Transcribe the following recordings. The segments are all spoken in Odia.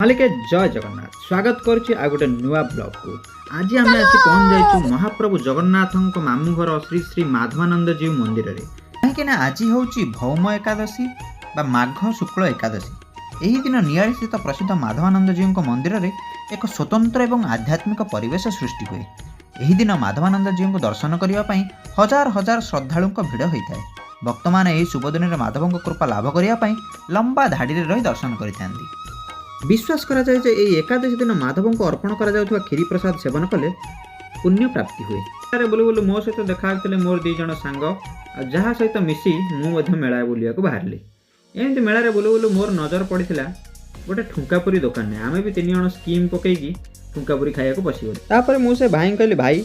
ମାଲିକେ, ଜୟ ଜଗନ୍ନାଥ। ସ୍ୱାଗତ କରୁଛି ଆଉ ଗୋଟେ ନୂଆ ବ୍ଲଗକୁ। ଆଜି ଆମେ ଆସି ପହଞ୍ଚି ଯାଇଛୁ ମହାପ୍ରଭୁ ଜଗନ୍ନାଥଙ୍କ ମାମୁଁ ଘର ଶ୍ରୀ ଶ୍ରୀ ମାଧବାନନ୍ଦ ଜୀଉ ମନ୍ଦିରରେ। କାହିଁକି ନା ଆଜି ହେଉଛି ଭୌମ ଏକାଦଶୀ ବା ମାଘ ଶୁକ୍ଳ ଏକାଦଶୀ। ଏହି ଦିନ ନିଆଳିସ୍ଥିତ ପ୍ରସିଦ୍ଧ ମାଧବାନନ୍ଦ ଜୀଉଙ୍କ ମନ୍ଦିରରେ ଏକ ସ୍ୱତନ୍ତ୍ର ଏବଂ ଆଧ୍ୟାତ୍ମିକ ପରିବେଶ ସୃଷ୍ଟି ହୁଏ। ଏହି ଦିନ ମାଧବାନନ୍ଦ ଜୀଉଙ୍କୁ ଦର୍ଶନ କରିବା ପାଇଁ ହଜାର ହଜାର ଶ୍ରଦ୍ଧାଳୁଙ୍କ ଭିଡ଼ ହୋଇଥାଏ। ଭକ୍ତମାନେ ଏହି ଶୁଭ ଦିନରେ ମାଧବଙ୍କ କୃପା ଲାଭ କରିବା ପାଇଁ ଲମ୍ବା ଧାଡ଼ିରେ ରହି ଦର୍ଶନ କରିଥାନ୍ତି। ବିଶ୍ୱାସ କରାଯାଏ ଯେ ଏହି ଏକାଦଶୀ ଦିନ ମାଧବଙ୍କୁ ଅର୍ପଣ କରାଯାଉଥିବା କ୍ଷୀରି ପ୍ରସାଦ ସେବନ କଲେ ପୁଣ୍ୟ ପ୍ରାପ୍ତି ହୁଏ। ମେଳାରେ ବୁଲୁ ବୁଲୁ ମୋ ସହିତ ଦେଖା ହେଉଥିଲେ ମୋର ଦୁଇ ଜଣ ସାଙ୍ଗ, ଆଉ ଯାହା ସହିତ ମିଶି ମୁଁ ମଧ୍ୟ ମେଳା ବୁଲିବାକୁ ବାହାରିଲି। ଏମିତି ମେଳାରେ ବୁଲୁ ବୁଲୁ ମୋର ନଜର ପଡ଼ିଥିଲା ଗୋଟେ ଠୁଙ୍କାପୁରୀ ଦୋକାନରେ। ଆମେ ବି ତିନି ଜଣ ସ୍କିମ୍ ପକେଇକି ଠୁଙ୍କାପୁରୀ ଖାଇବାକୁ ପଶିଗଲୁ। ତାପରେ ମୁଁ ସେ ଭାଇଙ୍କୁ କହିଲି, "ଭାଇ,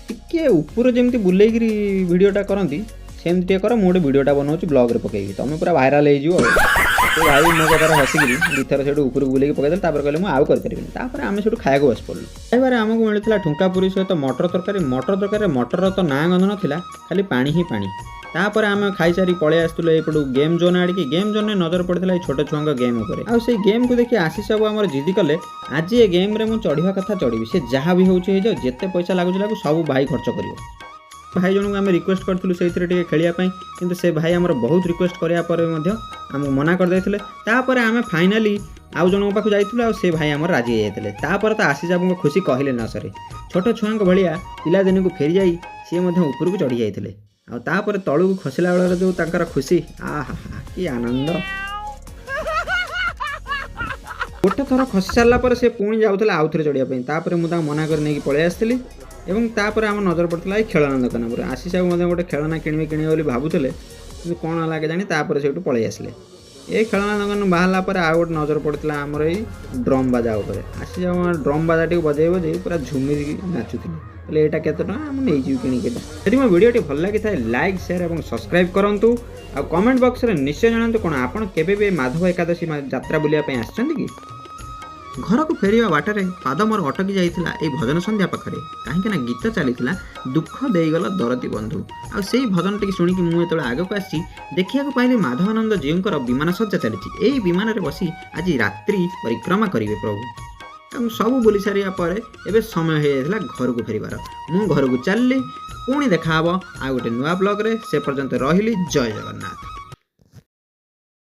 ଟିକେ ଉପରୁ ଯେମିତି ବୁଲେଇକିରି ଭିଡ଼ିଓଟା କରନ୍ତି, ସେମିତି ଟିକେ କର। ମୁଁ ଗୋଟେ ଭିଡ଼ିଓଟା ବନାଉଛି, ବ୍ଲଗ୍ରେ ପକେଇବି, ତମେ ପୁରା ଭାଇରାଲ୍ ହେଇଯିବ।" ଆଉ ସେ ଭାଇ ମୋ କଥାରେ ହସିକିରି ଦୁଇଥର ସେଇଠୁ ଉପରକୁ ବୁଲେଇକି ପକେଇଦେଲେ। ତାପରେ କହିଲେ, "ମୁଁ ଆଉ କରିପାରିବିନି।" ତାପରେ ଆମେ ସେଇଠୁ ଖାଇବାକୁ ବସି ପଡ଼ିଲୁ। ଖାଇବାରେ ଆମକୁ ମିଳିଥିଲା ଠୁଙ୍କା ପୁରୀ ସହିତ ମଟର ତରକାରୀ। ମଟର ତରକାରୀରେ ମଟରର ତ ନାଁ ଗନ୍ଧ ନଥିଲା, ଖାଲି ପାଣି ହିଁ ପାଣି। ତାପରେ ଆମେ ଖାଇସାରି ପଳେଇ ଆସିଥିଲୁ ଏଇପଟୁ ଗେମ୍ ଜୋନ୍ ଆଡ଼ିକି। ଗେମ୍ ଜୋନ୍ରେ ନଜର ପଡ଼ିଥିଲା ଏଇ ଛୋଟ ଛୁଆଙ୍କ ଗେମ୍ ଉପରେ। ଆଉ ସେଇ ଗେମ୍କୁ ଦେଖି ଆଶିଷ ବାବୁ ଆମର ଜିଦି କଲେ, "ଆଜି ଏ ଗେମ୍ରେ ମୁଁ ଚଢ଼ିବା କଥା ଚଢ଼ିବି, ସେ ଯାହା ବି ହେଉଛି ହେଇଯାଉ, ଯେତେ ପଇସା ଲାଗୁଛି ଲାଗୁ, ସବୁ ଭାଇ ଖର୍ଚ୍ଚ କରିବ।" ଭାଇ ଜଣଙ୍କୁ ଆମେ ରିକ୍ୱେଷ୍ଟ କରିଥିଲୁ ସେଇଥିରେ ଟିକେ ଖେଳିବା ପାଇଁ, କିନ୍ତୁ ସେ ଭାଇ ଆମର ବହୁତ ରିକ୍ୱେଷ୍ଟ କରିବା ପରେ ମଧ୍ୟ ଆମକୁ ମନା କରିଦେଇଥିଲେ। ତାପରେ ଆମେ ଫାଇନାଲି ଆଉ ଜଣଙ୍କ ପାଖକୁ ଯାଇଥିଲୁ ଆଉ ସେ ଭାଇ ଆମର ରାଜି ହେଇଯାଇଥିଲେ। ତାପରେ ତ ଆଶିଷ ବାବୁଙ୍କ ଖୁସି କହିଲେ ନ ସରେ। ଛୋଟ ଛୁଆଙ୍କ ଭଳିଆ ପିଲାଦିନକୁ ଫେରିଯାଇ ସିଏ ମଧ୍ୟ ଉପରକୁ ଚଢ଼ି ଯାଇଥିଲେ। ଆଉ ତାପରେ ତଳକୁ ଖସିଲା ବେଳର ଯେଉଁ ତାଙ୍କର ଖୁସି, ଆହା କି ଆନନ୍ଦ! ଗୋଟେ ଥର ଖସି ସାରିଲା ପରେ ସେ ପୁଣି ଯାଉଥିଲେ ଆଉ ଥରେ ଚଢ଼ିବା ପାଇଁ। ତାପରେ ମୁଁ ତାଙ୍କୁ ମନା କରି ନେଇକି ପଳେଇ ଆସିଥିଲି। ଏବଂ ତାପରେ ଆମ ନଜର ପଡ଼ିଥିଲା ଏଇ ଖେଳନା ଦୋକାନ ଉପରେ। ଆଶିଷ ବାବୁ ମଧ୍ୟ ଗୋଟେ ଖେଳନା କିଣିବେ କିଣିବେ ବୋଲି ଭାବୁଥିଲେ, କିନ୍ତୁ କ'ଣ ହେଲା କେଜାଣି, ତାପରେ ସେଇଠୁ ପଳେଇ ଆସିଲେ। ଏ ଖେଳନା ଦୋକାନ ବାହାରିଲା ପରେ ଆଉ ଗୋଟେ ନଜର ପଡ଼ିଥିଲା ଆମର ଏଇ ଡ୍ରମ୍ ବାଜା ଉପରେ। ଆଶିଷ ବାବୁ ଡ୍ରମ୍ ବାଜାଟିକୁ ବଜେଇ ବଜେଇ ପୁରା ଝୁମିକି ନାଚୁଥିଲେ। ହେଲେ ଏଇଟା କେତେ ଟଙ୍କା? ମୁଁ ନେଇଯିବି କିଣିକି ଏଇଟା। ଯଦି ମୋ ଭିଡ଼ିଓଟି ଭଲ ଲାଗିଥାଏ, ଲାଇକ୍, ସେୟାର ଏବଂ ସବସ୍କ୍ରାଇବ୍ କରନ୍ତୁ। ଆଉ କମେଣ୍ଟ ବକ୍ସରେ ନିଶ୍ଚୟ ଜଣାନ୍ତୁ, କ'ଣ ଆପଣ କେବେ ବି ମାଧବ ଏକାଦଶୀ ଯାତ୍ରା ବୁଲିବା ପାଇଁ ଆସିଛନ୍ତି କି? ଘରକୁ ଫେରିବା ବାଟରେ ପାଦ ମୋର ଅଟକି ଯାଇଥିଲା ଏଇ ଭଜନ ସନ୍ଧ୍ୟା ପାଖରେ। କାହିଁକି ନା ଗୀତ ଚାଲିଥିଲା, "ଦୁଃଖ ଦେଇଗଲ ଦରଦୀ ବନ୍ଧୁ"। ଆଉ ସେଇ ଭଜନଟିକି ଶୁଣିକି ମୁଁ ଯେତେବେଳେ ଆଗକୁ ଆସିଛି, ଦେଖିବାକୁ ପାଇଲି ମାଧବାନନ୍ଦ ଜୀଉଙ୍କର ବିମାନ ସଜ୍ଜା ଚାଲିଛି। ଏଇ ବିମାନରେ ବସି ଆଜି ରାତ୍ରି ପରିକ୍ରମା କରିବେ ପ୍ରଭୁ। ଏବଂ ସବୁ ବୁଲି ସାରିବା ପରେ ଏବେ ସମୟ ହେଇଯାଇଥିଲା ଘରକୁ ଫେରିବାର। ମୁଁ ଘରକୁ ଚାଲିଲି। ପୁଣି ଦେଖାହବ ଆଉ ଗୋଟେ ନୂଆ ବ୍ଲଗ୍ରେ। ସେ ପର୍ଯ୍ୟନ୍ତ ରହିଲି। ଜୟ ଜଗନ୍ନାଥ।